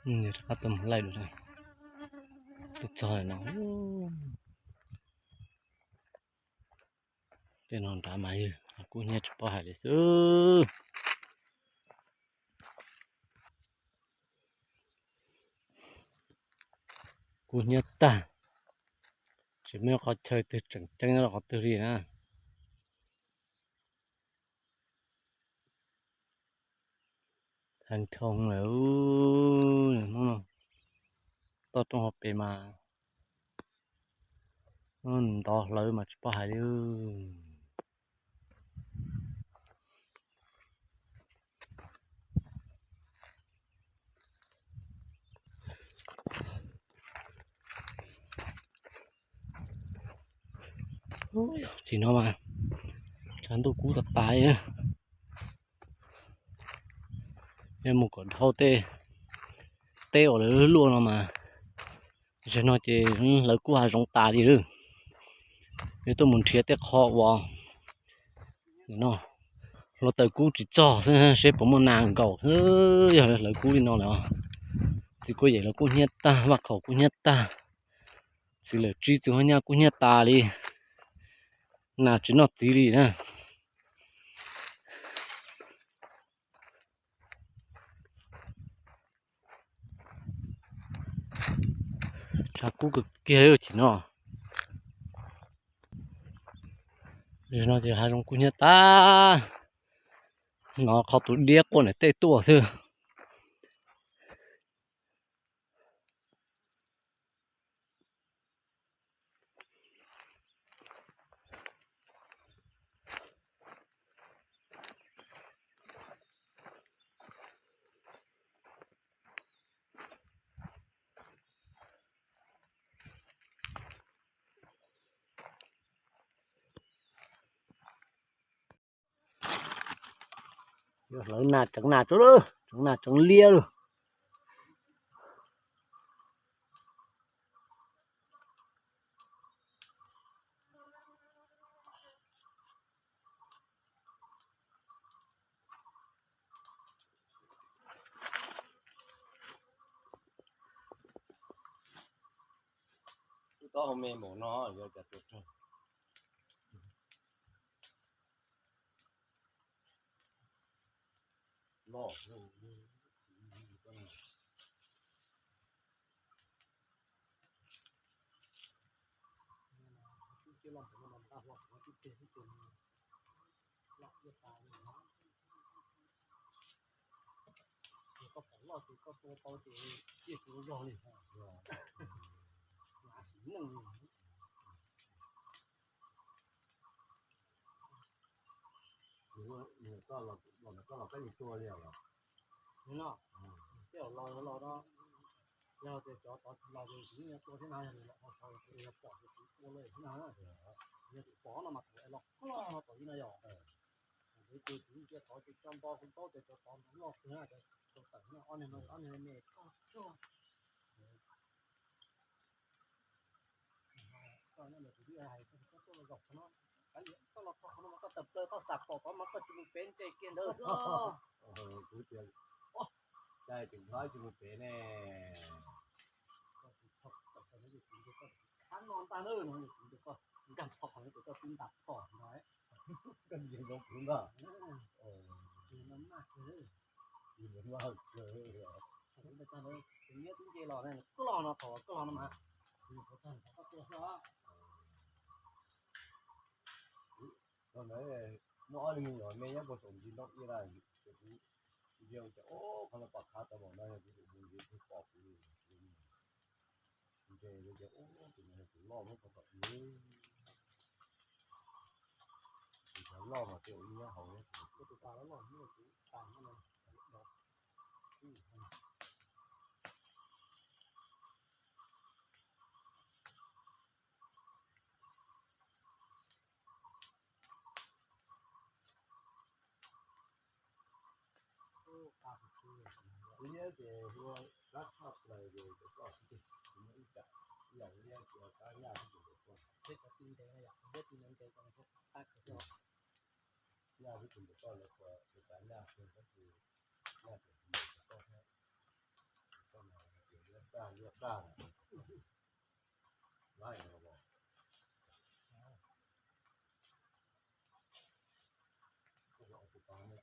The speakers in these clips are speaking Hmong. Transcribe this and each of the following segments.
Rov qab tuaj mus laij dua, twb txog lawm no. Tej no nrad mas yog kub hnyiab tsis paub hais li xwb. Kub hnyiab tag, tsis muaj qhov chaw twg tseem ceeb nyob rau qhov twg li na. Txhaj nrhoo lawm, hnub no toj roob hauv pes mas ntov hlawv mas tsis paub hais li. Tsis no mas tshav ntuj kub tas tas li. Yog mus kom dhau tej teb uas lawv luaj no mas, zaum no ces lawv kub hav zoov tas li lawm. Yuav tuaj mus nrhiav tej qho uas no hluav taws kub tsis txog xwb seb puas muaj nas nkaum. Yog lawv kub li no lawm, txiv kuj yem lawv kub hnyiab tag, vaj khaum kub hnyiab tag, txiv lawm tsib txiv huab nyaj kub hnyiab tas li, nas tsis noj txiv li na. Tshav kub kawg kiag li chim no. Zaum no ces hav zoov kub hnyiab tag, hnov qhov tus diab quaj ntawm tej tuaj xwb. Yuav hlawv nas tseev nas tsuav lawm, tseev nas tseev liab lawm. Tub tob hauv me npaum no yuav cas tua raug. Loj. Koj pom loj ces koj tua tau ces ciaj tsuav zog li. Koj los koj yeej tua li os. Tej zaum los los no, yog tias cov tod tsis los ces kuv yeej tua thiab na, yog nws los tau tod ces kuv yuav pom ces kuv tua li thiab na. Yog tias pom no mas kuv los koj no tom li no yog. Kuv ces kuv cia tod ces tso nto kuv paub tias cov tod loj kawg na, cov tawm no ob niag no ob niag me toj tsuag. Koj nyob ntawd kuv twb hais koj tuaj zaum qhov no, koj los txog qhov no mas koj tawm plaws koj xam pom tod mas koj tsis mus pem ntses kiag ntawd xwb. Kuv tias, caij tus nphaib tsis mus pem ne. Qab no ntag na no, kuv tias koj nkag txog qhov no ces koj twb ntas phom no. Koj yeej zoo kuv ntag. Tus no maj kawg, tus no maj kawg. Tus nyiab twb nce los ne, koj los no thaum koj los no mas, tus tag koj tuaj xwb. Thaum ntawd muaj ob tug me nyuam me nyob puag saum ntsis ntoo ib laj, ces kuv ntsia ua cas ob qhov no pom qhav tau npaum no, yog kuv tus ntsis twb pom kuv. Ntses ces ub, tus no yog tus loj muab tau tom ib, tus loj mas tej ua ib nyob hauv. Tus tas loj loj muab tus tas no. Kuv liab ces hu rab tshoj plaws ces cov koj xwb, kuv muaj ib yam liab cia rab nyaj xwb tus ntawm koj. Nyaj xwb tus ntawm koj lawv ua rab nyaj xwb tab sis nyaj ces tus ntawm koj thiab. Kaj, laj los, koj tus pab nej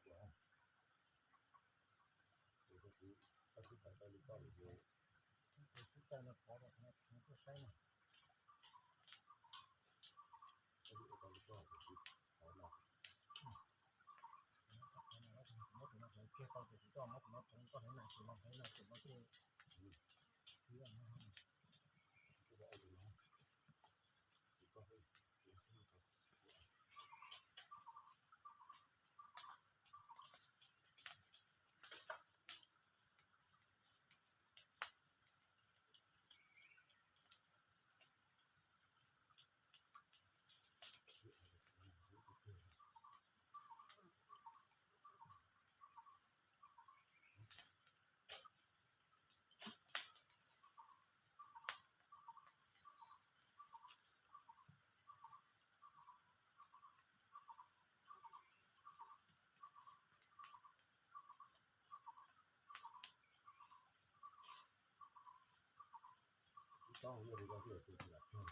kuv, kuv, koj twb tau tau li koj lawm ces, koj twb tau tau li koj lawm ces, koj twb tau tau li koj lawm ces, qhov no, muab tus no kiag tau ces kuv coj muab tus no, koj hnav na, tus no hnav na, tus no ces, Tau, yog li koj thiaj tus tsis lam kawg,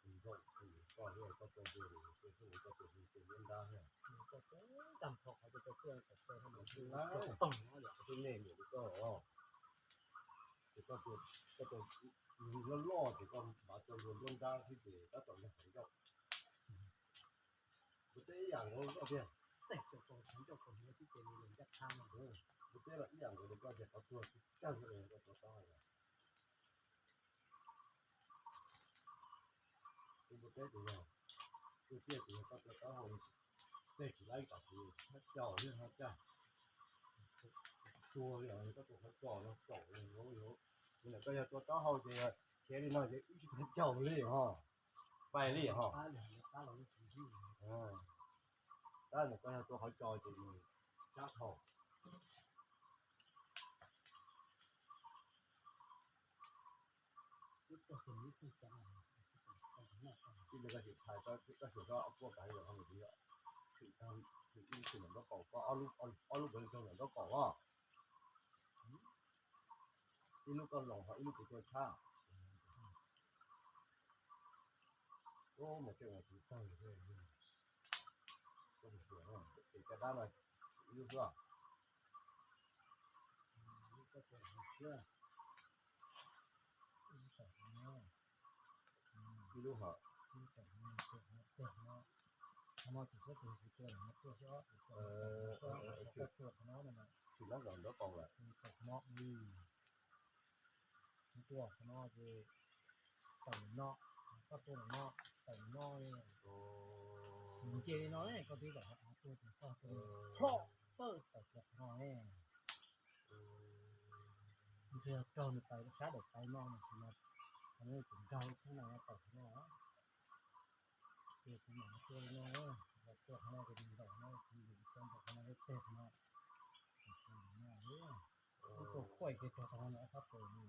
tus zaum tus koj thiab koj tua tus tus tus koj tus tus tus ntab thiab. Koj tus ntab qhov tus koj tus tus toj no yog koj tus nej mus li koj os. Ces koj tus, koj tus loj loj ces koj npav tua tus nruab nrab xwb ces tab tom yog qhov ncauj. Kuv teb ib yam nkaus koj tiag. Kuv teb los ib yam nkaus li koj tiag, qhov tuag tsis cag li koj tua taub hau. Kuv teb tus yog, kuv teb tus yog koj tua taub hau, tej tsis laib kom tus hnav caum li hnav cag. Tuag li koj tus hnav caum no caum li, tus ntawm koj yog tua taub hau ces khiav li no ces ib tsis hnav caum li ho, pais li ho. Tab ntawm koj yog tua qhov co ces nws sab dhau. Ib pliag koj tsis txhais, koj xyuas koj ob puab kav liam ho mus tsis yog, tshwm tag, tshwm ib tshwm ntawm nraub qaum koj, ob lub, ob lub puav leej tsaug ntawm nraub qaum os. Ib lub koj loos ho ib lub kuv tua tshab. Ub, mas tej no tsis tawg li. Koj mus xyuas, ces caj dab no ib lub xwb. Ib lub hom. Tsis nyob ntawm nraub qaum lawm. Tuaj qhov no ces tawm no, koj tuaj no, tawm no. Nws nce li no, koj twb tawm tuaj ces koj tuaj plhob pawg tawm kiag qhov no ne. Nws twb yog raug nws tawm sab daim tawv no no, qhov no ces nraug thaum no tawm qhov no. Ces kuv mam tuaj li no, tuaj qhov no ces nws ntaus no, kuv yuav tso ntaus qhov no teg qhov no. Tus quaj ces rau qhov no sab pem no.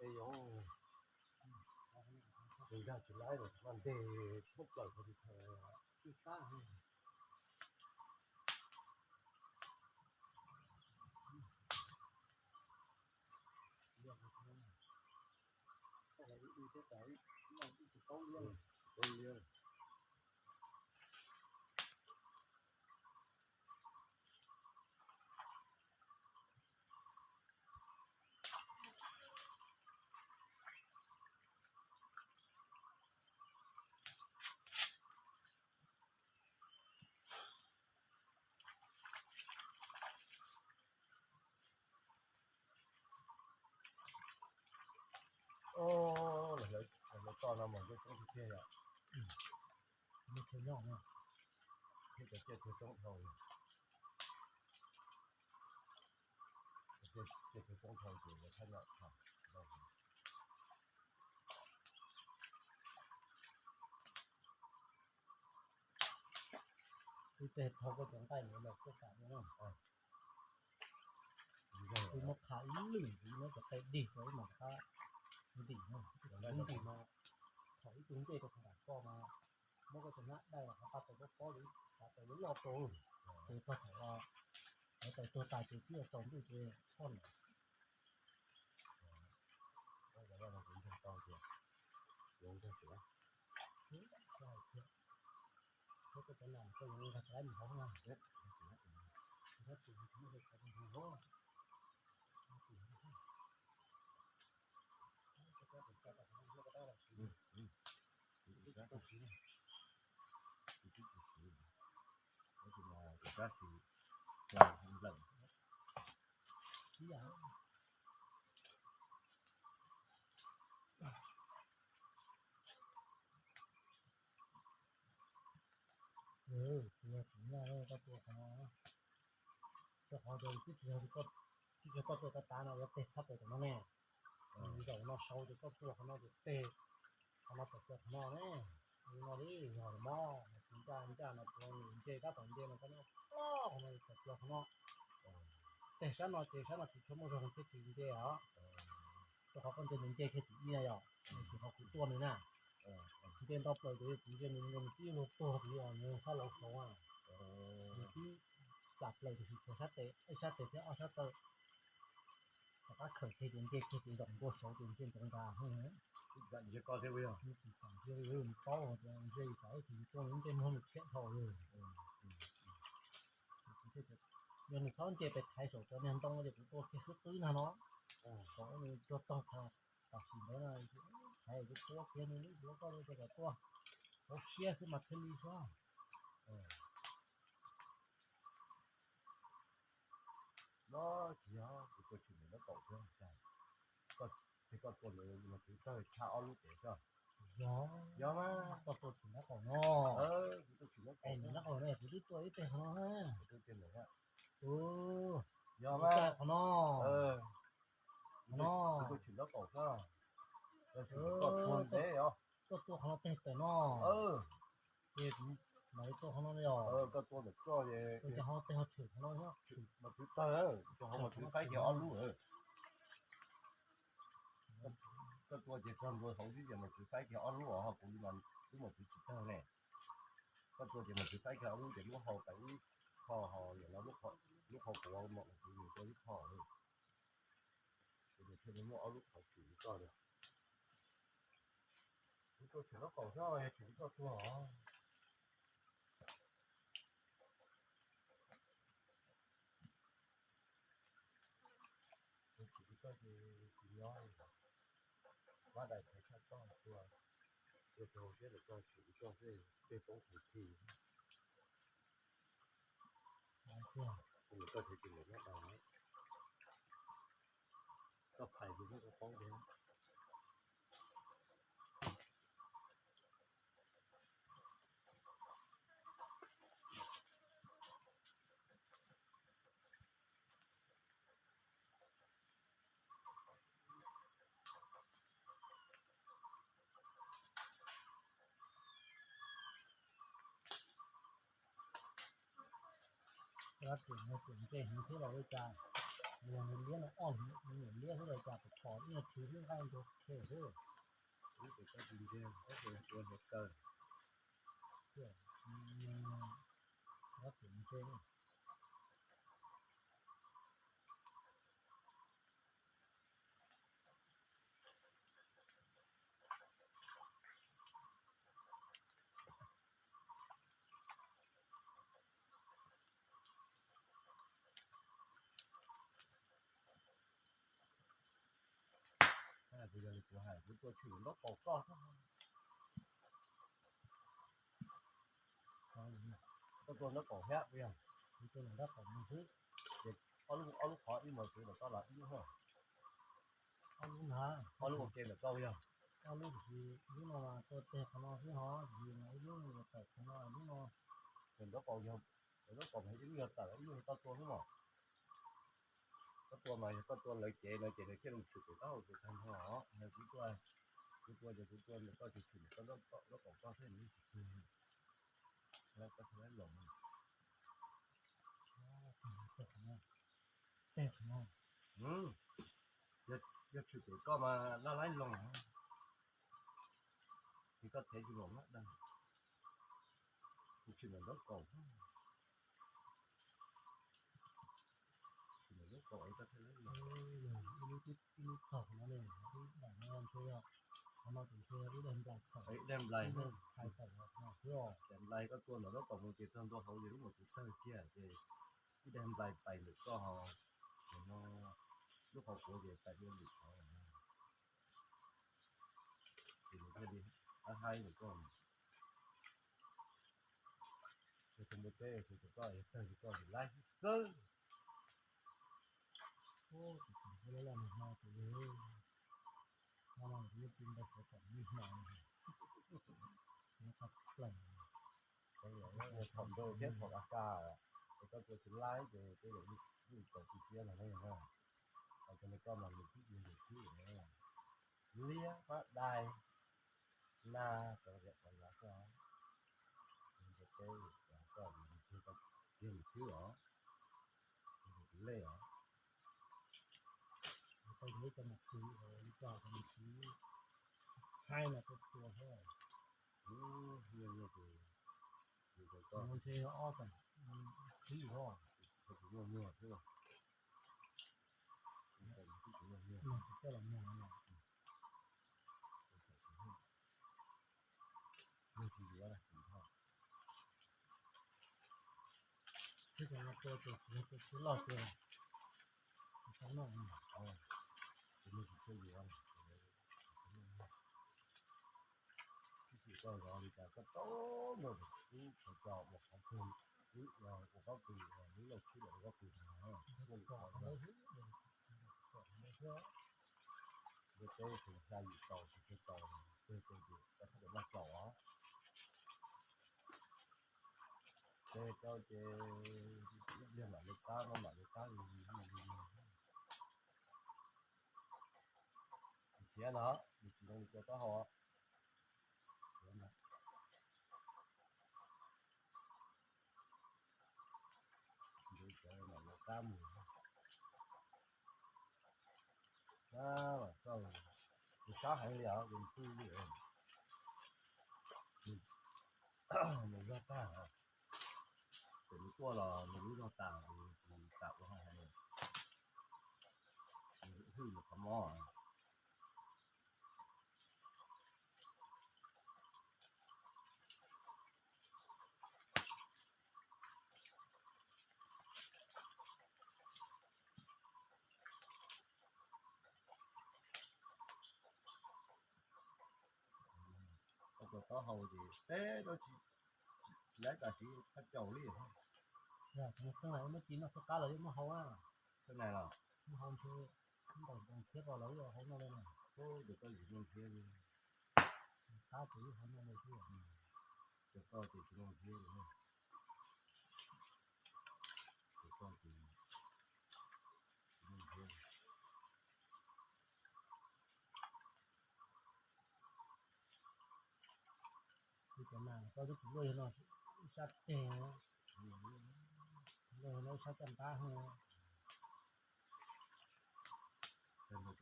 Es yog, tsis nkag tsis laib los mas ntes pub plaws qhov tsis tau. tiag yom. Muaj chaw nyob no. Thiab cov tsiaj thiaj roob dhau, tsiaj thiaj roob dhau ces lawv thab nyom tham. Ib teg thau koj cov nqaij ntawd los koj kam no. Kuv muab qha ib lwm, kuv muab cov qe dig rau ib mam qha ntim no. Ntim no, thaum ib tug ncej rau qhov nram koj mas muab koj cov hnab dai los qhov qab tau pob pob li, qhov tau loj loj rau, ces txog thaum lawv tau tuag tas ces twb yuav tsaus ntuj ces txhob ntawm. Yog kuv nyob koj tua qhov no, rau qhov tias twb tsis yog koj tua tas tas no yuav teg thab pem tom no ne. Zaum no sau ces koj tua qhov no ces teg qhov no pem tua qhov no ne. Li no li yog mob ncaj ncaj no tua nce tab tom nce no tab no ploj qhov no tawm plaws qhov no. Teg sab no ces sab no tsis tshua muaj zog thiab tsis nce os. Rau qhov koj nce nws nce kiag tim ib na yom, tsis qhov kuv tuaj nws na. Nce ntau plaws ces kuv nce nws nce nws twb luag tuag tid os, nws sab laug saud. Nws twb plam plaws tiam sis tshuav sab tes, ib sab tes thiab ob sab taw. Rov qab khawm kiag ces nce kiag ces zaum ntua saud ces nce ntsoov nrad. Nws tsis kam nce li, nws paub tias nce li cas ib tus tuaj nws nce muag nws khiav dhau li. Yog nws txhob nce pem thaiv saum cov niag ntoo ces kuv tua kiag xwb qwb nag no. Saum nws tuag tog tag, tam sim ntawd na, thaiv kuv tua kiag nws lub duav koj li ces kom tuaj hauv siab xwb mas thiaj li xwb. No tsis yog kuv tua tshwm ntawm lub kaum thiab, ces koj tua ntawd mas kuv tawg tshaj ob lub pem xwb. Yog, yog mas koj tua tshwm lub kaum no. Kuv tua tshwm lub kaum, lub kaum no kuv twb tua ib teg qhov no. Yog mas qhov no, qhov no kuv tua tshwm lub kaum xwb. Koj tua qhov no teg tawm no. Ces kuv mam li tua qhov no yog koj tua ntawm koj, tua ces ho teg ho tshwm qhov no, mas kuv tawg, tua hauv mas kuv faib kiag ob lub. Koj tua ces txog ntua hauv xwb ces mas kuv faib kiag ob lub os, ho kuv li mas twb mas kuv tsis tawg ne. Koj tua ces mas kuv faib kiag ob lub ces lub hau tas ib qho, ho yam no lub qho kuv mam kuv tua ib qho. Ces nws thiaj li muaj ob lub qhov tshwm li koj lawm. Kuv tua tshwm lub kaum xwb, tshwm li koj tuag os. Tshwm li koj ces kuv nyob, mab dais thaiv tshaj toj tua, tua rau hauv siab lawm koj tshwm li koj xwb, tej poob tag thi. Koj tshwm li koj dais, koj phais ces koj poob thiab. Tab sis nws tseem nce heev thiab los ua cas, nws liab no, nws niam liab xwb los cas, tus phom ib nyuag tshwv xwb nqaij ntuag khe xwb. Tus koj tsis ntse, tab sis tua hluav taws. Tab sis ntse. Kuv yog li kuv hais, kuv tua tshwm nraub qaum koj. Koj tua nraub qaum thiab, kuv yog, kuv tua nraub qaum mus xwb. Ces ob lub, ob lub qhov ib mos txwv ntawm koj los ib lub, ob lub ntawd, ob lub ua ke ntawm koj yog. Ob lub tiam sis lub no mas tua teg qhov no xwb hos, tiam sis mas ib lub yuav tawm qhov no, lub no. Ces nraub qaum yog, nraub qaum mas ib lub yog tawm, ib lub yog toj tua xwb mas. Toj tua mas yog toj tua lawv cev no ces nws thiaj li tshwm pem taub hau ces tag nrho os. Kuv tua, kuv tua ces kuv tua ntawm koj ces tshwm ntawm koj nraub qaum koj xwb, nws tsis tshwm. Koj thiaj laib los. Yog tshwm pem koj mas laj laib los, ces koj thev tsis los na dag. Kuv tshwm ntawm nraub qaum, tshwm ntawm nraub qaum koj thiaj laib los. Ib lub txog no ne, ib daim no ntshe yog, qhov no ces ntshe yog ib daim nplais tawm, ib daim nplais, daim nplais koj tua ntawm nraub qaum mus ces txog ntua hauv ces lub no kuv tawg kiag ces ib daim nplais pais ntawm koj hos, no lub qhov kuav ces pais dua lwm qhov. Ces nws thiaj li haib haib ntawm koj. Yog tus npua teb tus koj yog tawg li koj ces laib xwb. Tus tseem tus loj loj no tus no, no tus yeej ti npau suav kom nij hmo no qhov plaws. Thaum nrau thiab thaum a ka, es koj tua tsis laib ces tej zaum yeej tau tsis siab no ne. Hos tus no koj mas nws twb yog nws xwb. Liab pab dai, na, txawv liam txawv lav koj, npua teb koj, nws twb yog nws xwb os, nws lej os. Tau yog ib co mas txwv, ib co mas txwv haib no tuaj tua thiab. Ntshe yog ob txwv os. Muag xwb, muag xwb, muag xwb. Muag tsis yuav na, tsis yuav. Twb tsis loj tiag, tsis tau noj. Tus no tsis tshua yuav. Tab sis koj zov li cas koj tau noj, wb tseem tso ua qhov twg, wb ua pob kws, wb lauj khwb los ua pob kws no. Npua teb tseem xya yim tau tsis tau, ces koj txhob noj tsaus os. Ces koj ces ib pliag mam li qab, mam li qab li. Khiav no, nws tsis zoo li cov taub hau. Nws cov mam li qab mus. Ab, mas koj, nws sab heev li os, nws hwj li, nws zog tag. Ces nws tuaj los nws lub zog tas, nws tas ua hais, nws hwj nws qhov mob. Koj cov taub hau ces teb dab tsi, lawv tam sim thaj caum li. Yog tus no xeeb na, muab ci noj xub qab los yuav muab hau na. Xeeb na los muab hau ntshe ntaus ntoos thiab ko los yuav hau noj li na. Ub, cov koj tsis noj thiab li. Qab ces yuav hau noj li xwb. Cov koj ces tsis noj thiab li. Cov koj ces tsis noj thiab. Ib cov nas koj twb tsis luaj yog no ib sab teg, luaj yog no ib sab caj ntab ho. Txawm ib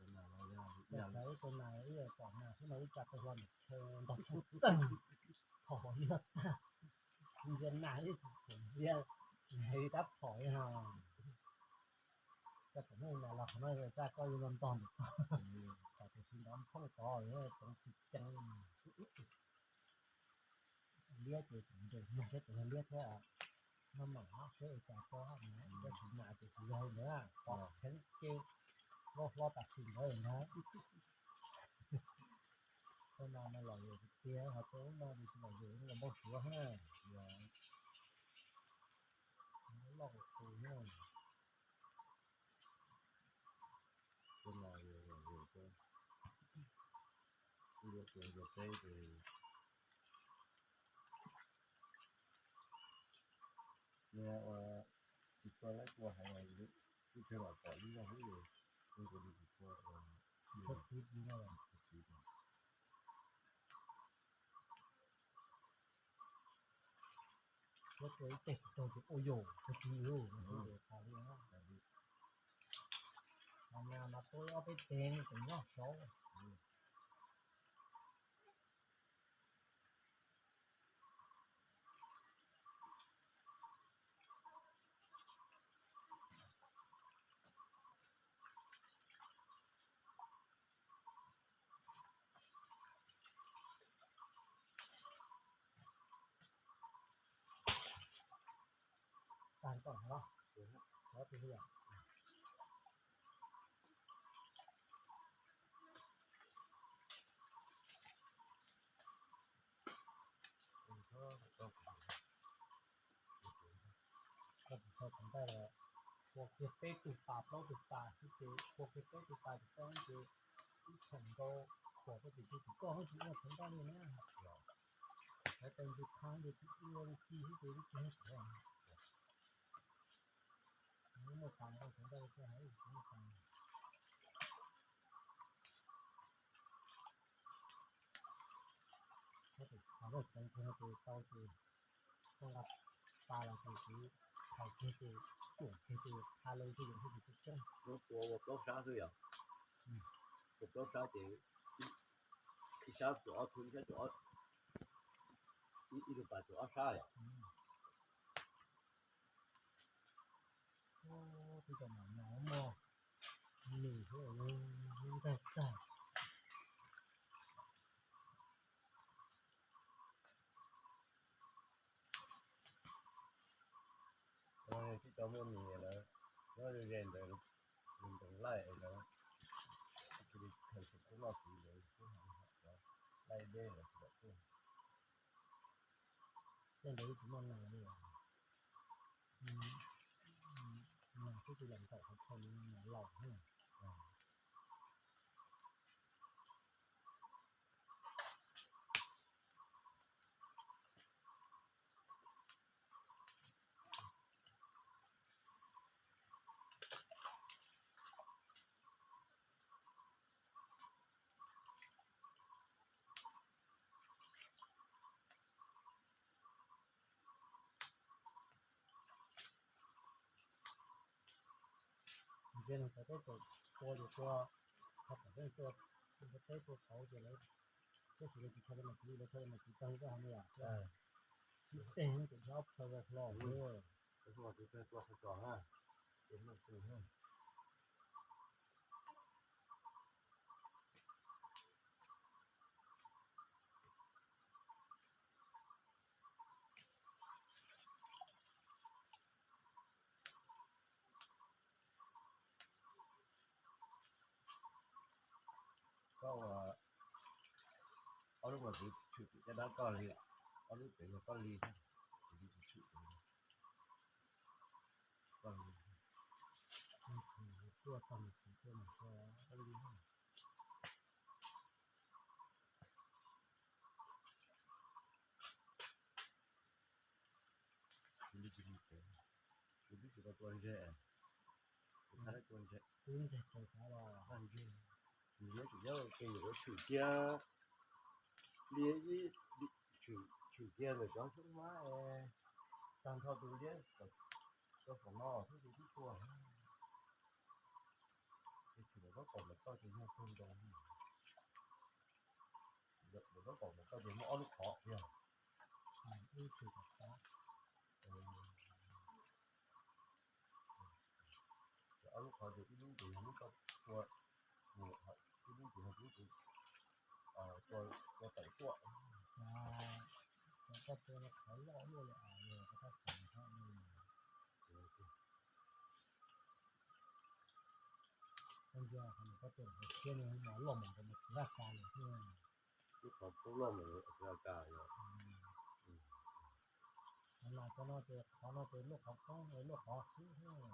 cov nas ib yam pom nas xwb no ib tsa tau hlo ntog tshaj tawg, phom yog tag, ntsia nas ib txhia ntsia nas li tab phom li no. Koj tseem muaj nas los qhov no tsa koj yuav los ntog ntawm koj, tam sim ntov phooj tod tsoov tsis ceev. Liab ces tseem nres mloog thiab tseem yog liab thiab. Maj mam seb ua cas koj mas tab sis nas ces tsis yog li ntawd, pom kheev ces loj hlob tam sim ntawd na. Tej no no los yus tiag, ho tej ub no yus los yus los npau suav na, yog loj tus na. Tej no yus los yus, yus Ces yog peb ces, nws ua tsis tau lawv ua hais, wb thiaj los pom ib zog xwb, nws kuj li tsis tshua, tsis tshua. Muab tua ib teg tsis tau ces ua yus tag kis lawm, tas li. Mas mas tua ob peb teg no ces nyob saud. Tag tom no, koj tsis tau txog ntaj los ua kiag peb tug pas plaub tug pas xwb ces ua kiag peb tug pas ces koj ces ib txheem nkaus khuam koj ces tsis koj tsis ua txog ntaj li na. Hais tes ntsis qhab ces tsis ua li ci xwb ces tsis khuam. Muaj pas ua txog ntaj li koj hais tsis muaj pas. Koj tes qhov loj ceev kawg ces tau ces koj nqa pas los ces kuv thaum kiag ces cuam kiag ces tha loo ces yog hais tias tsis tseeb. Ua plaub sab xwb yom? Ua plaub sab ces ib sab cuam ob tug, ib sab cuam ob, ib tug pas cuam ob sab yom? Twb tau mam no mog, nws xwb nqaij tag. Tsis tau muaj mis lawm, nyob ze ntawd, nws ntoos laij es lawv cia li khaws tus kub noj tiv ntawd xwb, laij deb lawv tsis kom tuaj. Tej ntawd tsis muaj nas li os. Nas twb tsis los ntaus qhov chaw li, nas laus na. Ntsia nws txawm teb tua ces tua, qhov tom teb tua, teb tua tau ces lawv teb xwm li tsis tshaj li mas tsis li, lawv tshaj li mas tsis tag li koj hais li os. Tsis teg ces ob phaw hlo. Koj ua ob lub mas kuv tshwm tim caj dab koj li, ob lub pem yog koj li, kuv tsis tshwm koj li. Tuaj tag mas kuv tuaj mas koj li. Kuv twb tsis tau tua ntseg, kuv thab tua ntseg, kuv ntseg tau los ntseg, nws yuav tsum nyob ke yuav tshwm kiag li, tshwm kiag ntawm cov xyoob mab es tag nrho tus liab rau saum no xwb tus twb tuaj. Ces tshwm ntawm zaub qaum ntawm koj ces yog kawg nkaus li. Ntawm zaub qaum ntawm koj ces muaj ob lub qhov tiag. Ob lub qhov ces ib lub ces yog lub koj tua, ib lub ces yog lub tua tawm tuaj. Koj tua qhov loj luaj li os, koj tab tom koj ntsia qhov no koj tua hauv siab no mas loj mas nkaus mas tsis laj xa lawm xwb. Lub qhov tub loj mas tsis laj xa yog. Qhov no, qhov no ces lub qhov koob, lub qhov xwb xwb.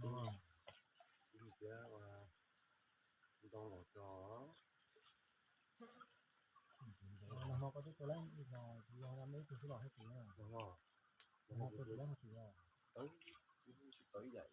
Ntoo los tso. Nag hmo koj twb tua lawm ib zaug, tus yog ib tug xwb los hais tias, nag hmo tua tus lawm hais tias, tsis tau ib yam.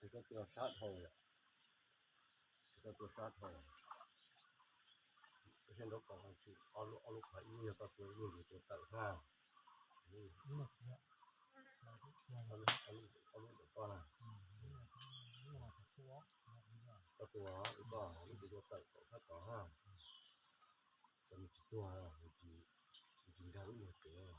Ces koj tua sab dhau yom, ces koj tua sab dhau, koj sab nraub qaum tsis ob lub, ob lub qhov ib yog koj tua ib lub tus tua tawm hab. Ob lub ntawm koj na. Koj tua, koj lub tua tawm tom sab tod ha. Koj tsis tuag, tsis nkag lub ntawd pem.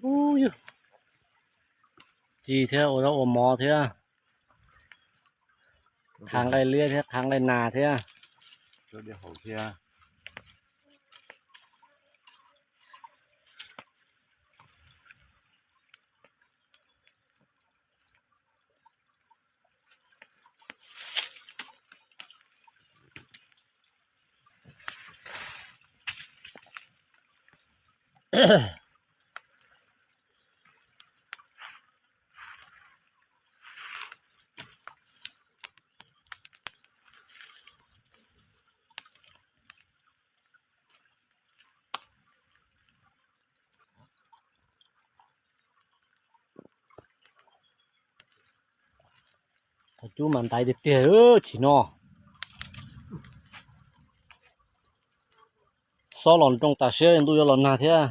Ub yog ci thiab, ua zaub ua mov thiab, qhav nqaij liab thiab qhav nqaij nas thiab. Qhov cub mas ntaiv tiag tiag chim no. Xob los nroo tas siab ntuj yuav los nag thiab.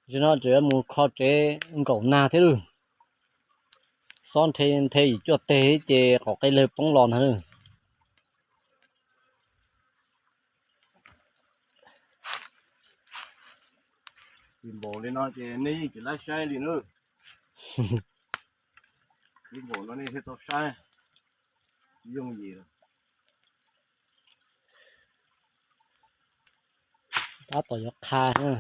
Tam sim no tseem yuav mus kho tsev nkaum nag thiab lawm. Xob nthe nthe yim cuaj teg ces qhov qe lawg poob los ntag. Tsis npaum li no ces nej yeej tsis laib saib li na. Tsis npaum no nej thiaj tau saib. Yooj yim. Tab tom yuav qha na.